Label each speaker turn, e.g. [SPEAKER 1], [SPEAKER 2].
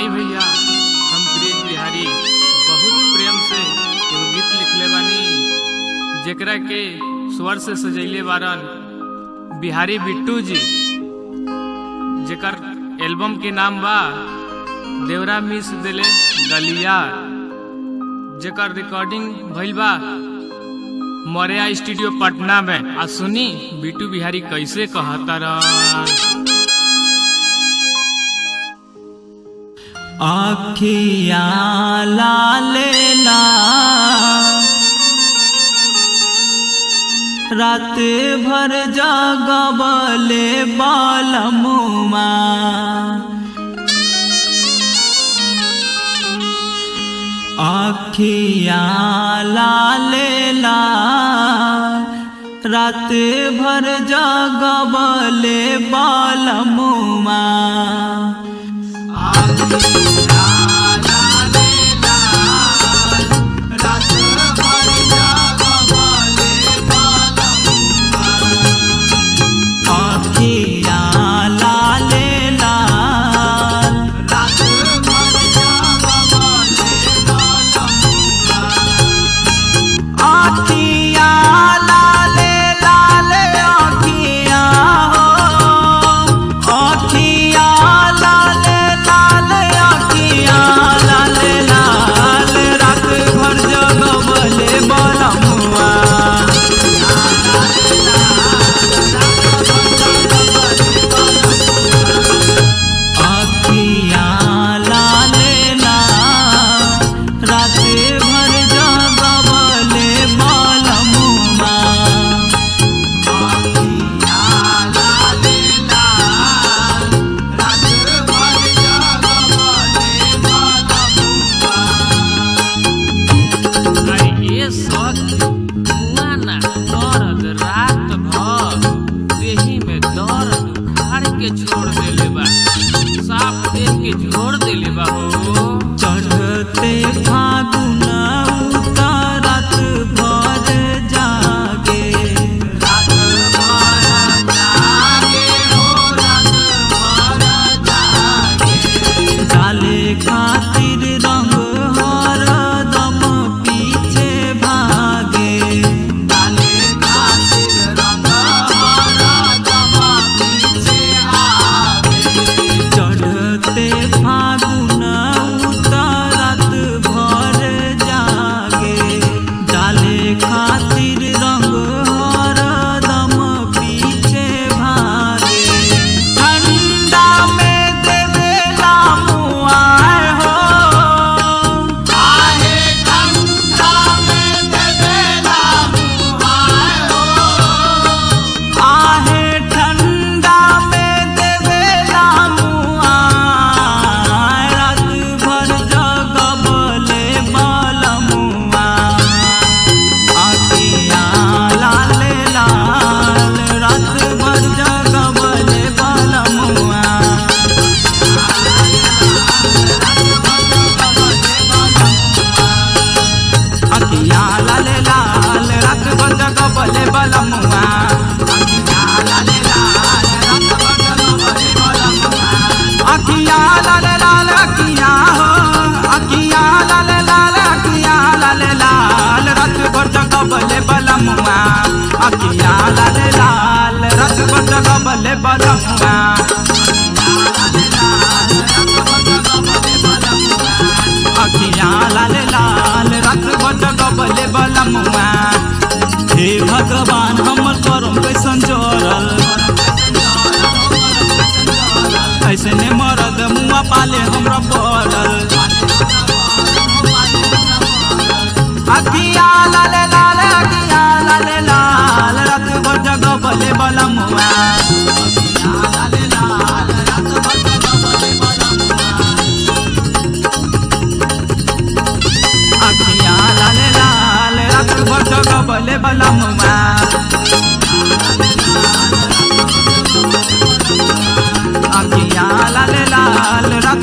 [SPEAKER 1] आई भैया हम ब्रिज बिहारी बहुत प्रेम से एगो गीत लिखले बानी जेकरा के स्वर से सजैले बारन बिहारी बिट्टू जी, जेकर एल्बम के नाम बा देवरा मिस देले गलिया, जेकर रिकॉर्डिंग भइल बा मौर्या स्टूडियो पटना में। आ सुनी बिट्टू बिहारी कैसे कहता रह।
[SPEAKER 2] आखिया लाल लाल रात भर जागबले बालमुमा, आखिया लाल लाल रात भर जागबले बालमुमा। आखिया लाल लाल आखिया लाल लाल आखिया हो, आखिया लाल लाल आखिया लाल लाल रात भर जगबले बलमुआ। आखिया लाल लाल रात भर जगबले बलमुआ।
[SPEAKER 1] अरे ए सखी मुआना दर्द रात भर देही में दर्द उखाड़ के छोड़ देले बा, साफ देह के झोड़ देले बा हो।
[SPEAKER 2] चढ़ते फागुन उतरत भर जागे, डाले खातिर रंग हरदम पीछे भागे, चढ़ते फागुन उतरत भर जागे, डाले खातिर रंग हरदम पीछे भागे। ठंडा में देवेला मुआए हो, आहे ठंडा में देवेला मुआए, रात भर जगबले बलमुआ। आखिया लाल लाल रात भर जगबले बलमुआ। अखिया लाल लाल रात भर जगबले बलमुआ। अखिया लाल लाल अखिया हो, अखिया लाल लाल अखिया लाल लाल रात भर जगबले बलमुआ। अखिया लाल लाल रात भर जगबले बलमुआ। अखिया लाल लाल रात भर जगबले बलमुआ। हे भगवान हमर करम कैसन जोरल, ऐसने मरद मुआ पाले हमरा पड़ल। अखिया लाल लाल अखिया लाल लाल रात भर जगबले बलमुआ। अखिया लाल लाल रात भर जगबले बलमुआ। अखिया लाल लाल रात